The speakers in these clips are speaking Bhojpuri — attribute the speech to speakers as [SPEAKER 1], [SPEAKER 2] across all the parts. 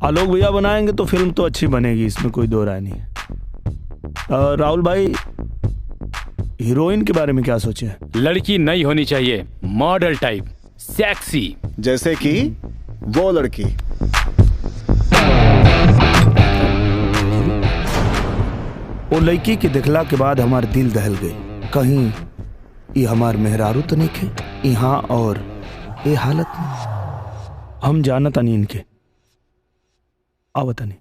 [SPEAKER 1] आलोक भैया बनाएंगे तो फिल्म तो अच्छी बनेगी, इसमें कोई दो राय नहीं है। राहुल भाई, हीरोइन के बारे में क्या सोचे?
[SPEAKER 2] लड़की नहीं होनी चाहिए, मॉडल टाइप, सेक्सी,
[SPEAKER 3] जैसे कि वो लड़की।
[SPEAKER 1] वो लड़की के दिखला के बाद हमारे दिल दहल गए। कहीं ये हमार मेहरारू तो नहीं खे यहाँ और ये हालत में। हम जानता नहीं इनके, आवता नहीं।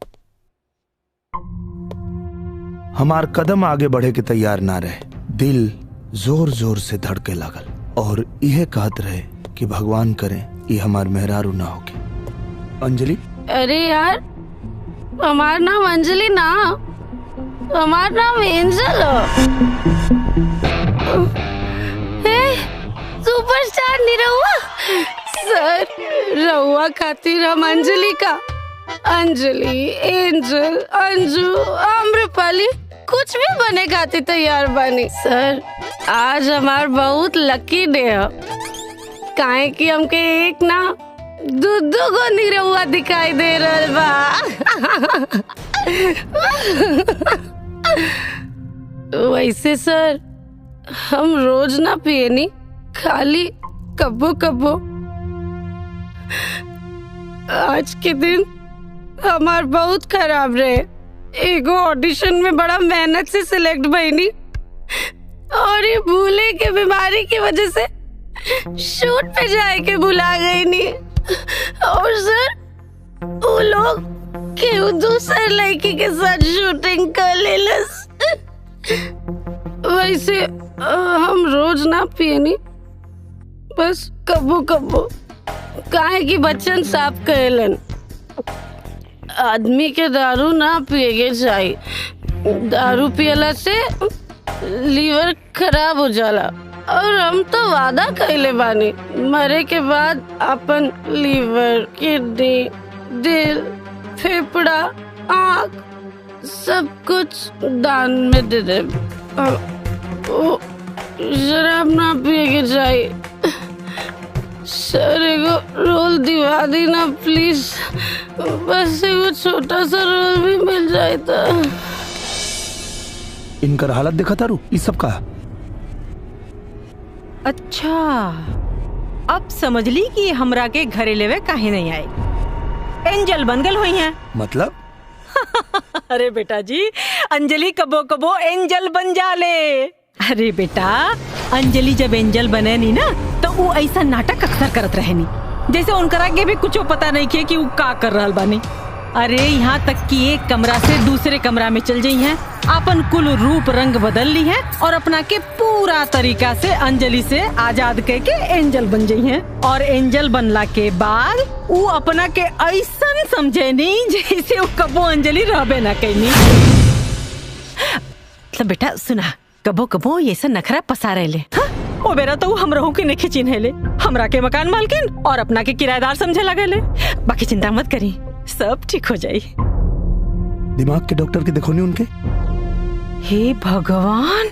[SPEAKER 1] हमार कदम आगे बढ़े के तैयार ना रहे, दिल जोर जोर से धड़के लागल और यह कहत रहे कि भगवान करें ये हमार मेहरारू ना होके। अंजलि?
[SPEAKER 4] अरे यार, हमार नाम अंजलि ना, हमार नाम एंजल हो। सुपरस्टार निरहुआ सर, रहुआ खातिर हम अंजलि का अंजलि, एंजल, अंजू, आम्रपाली कुछ भी बने खातिर तैयार बानी। सर आज हमार बहुत लकी डे है, काहे कि हमके एक ना दो दो गो निरहुआ दिखाई दे रहल बा। वैसे सर हम रोज ना पिए नी, खाली कब्बो कब्बो। आज के दिन हमार बहुत खराब रहे। एगो ऑडिशन में बड़ा मेहनत से सिलेक्ट भईनी और ये भूले के बीमारी की वजह से शूट पे जाए के भुला गई नी। और सर वो लोग क्यों दूसरे लड़की के साथ शूटिंग कर लेलस। वैसे हम रोज ना पिए नी, बस कब्बो कब्बो। काहे कि बच्चन साफ कहेलन आदमी के दारू ना पिए के चाहिए, दारू पियला से लीवर खराब हो जाला। और हम तो वादा कैले बानी मरे के बाद अपन लीवर, किडनी, दिल, फेफड़ा, आँख सब कुछ दान में दे दे। शराब ना पिए के चाहिए सर। एगो रोल दिवा दी ना प्लीज, बस एगो छोटा सा रोल भी मिल जाए तो।
[SPEAKER 1] इनकर हालत देखा तारू, इस सब का।
[SPEAKER 5] अच्छा अब समझ ली कि हमरा के घरे लेवे काहे नहीं आए, एंजल बन गल हुई हैं।
[SPEAKER 1] मतलब?
[SPEAKER 5] अरे बेटा जी, अंजलि कबो कबो एंजल बन जाले। अरे बेटा, अंजलि जब एंजल बने नी ना तो वो ऐसा नाटक अक्सर करत रहे नी, जैसे उनकरा के भी कुछ पता नहीं के कि वो का कर रहल बानी। अरे यहाँ तक कि एक कमरा से दूसरे कमरा में चल जाई हैं, अपन कुल रूप रंग बदल ली है और अपना के पूरा तरीका से अंजलि से आजाद कह के एंजल बन जाई हैं। और एंजल बनला के बाद वो अपना के ऐसा समझे नहीं जैसे वो कबो अंजलि रहबे ना कहनी। मतलब बेटा सुना, कबो कबो ये सब नखरा पसारे ले। हाँ? ओ बेरा तो हम रहू के नहीं चिन्ह ले, हमरा के मकान मालकिन और अपना के किराएदार समझे लगे ले। बाकी चिंता मत करी, सब ठीक हो जाई।
[SPEAKER 1] दिमाग के डॉक्टर के देखो नहीं उनके।
[SPEAKER 5] हे भगवान,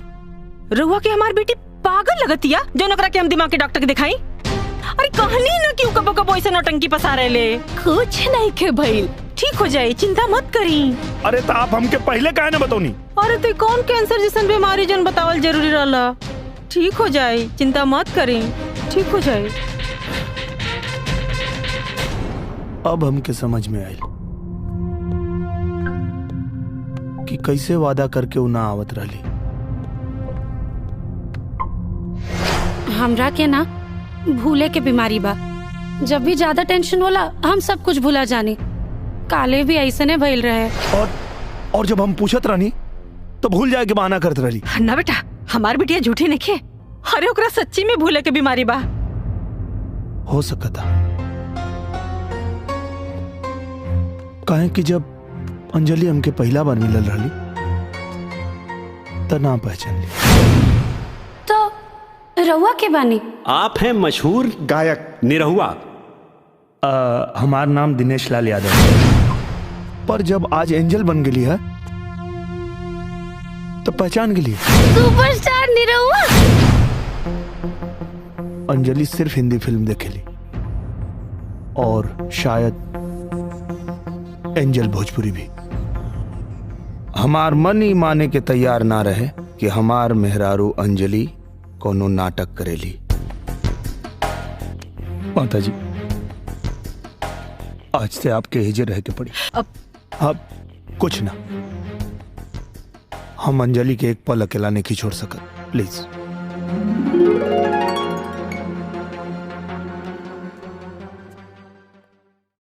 [SPEAKER 5] रहुआ के हमार बेटी पागल लगतिया जो नकरा के हम दिमाग के डॉक्टर के दिखाई। अरे कहनी ना क्यों कबो कबो ऐसे नौटंकी पसारे ले। कुछ नहीं के भइल, ठीक हो जाए, चिंता मत करी।
[SPEAKER 1] अरे तो आप हमके पहले काहे ना बतौनी?
[SPEAKER 5] अरे तो कौन कैंसर जैसन बीमारी जन बतावल जरूरी रहला। ठीक हो जाए, चिंता मत करी, ठीक हो जाए।
[SPEAKER 1] अब हमके समझ में आयल कि कैसे वादा करके वो ना आवत रहली।
[SPEAKER 4] हमरा के ना भूले के बीमारी बा, जब भी ज्यादा टेंशन होला हम सब कुछ भूला जानी। काले भी ऐसे ने भइल रहे।
[SPEAKER 1] और जब हम पूछत रहनी तो भूल जाए के बहाना करत रहली।
[SPEAKER 5] ना बेटा, हमार बिटिया झूठी नहीं खे। अरे ओकरा सच्ची में भूले के बीमारी बा।
[SPEAKER 1] हो सकता काहे कि जब अंजलि हमके पहला बार मिलल रहली त ना पहचान ली।
[SPEAKER 4] तो रहुआ के बानी?
[SPEAKER 6] आप हैं मशहूर
[SPEAKER 3] गायक
[SPEAKER 6] निरहुआ।
[SPEAKER 1] हमार नाम दिनेश लाल यादव। पर जब आज एंजल बन गई है तो पहचान गई।
[SPEAKER 4] सुपरस्टार निरहुआ।
[SPEAKER 1] अंजलि सिर्फ हिंदी फिल्म देखेली और शायद एंजल भोजपुरी भी। हमार मन ही माने के तैयार ना रहे कि हमार मेहरारू अंजलि कोनो नाटक करेली। माता जी, आज से आपके हिजे रह के पड़ी। अब कुछ ना, हम अंजलि के एक पल अकेला नहीं छोड़ सकत। प्लीज।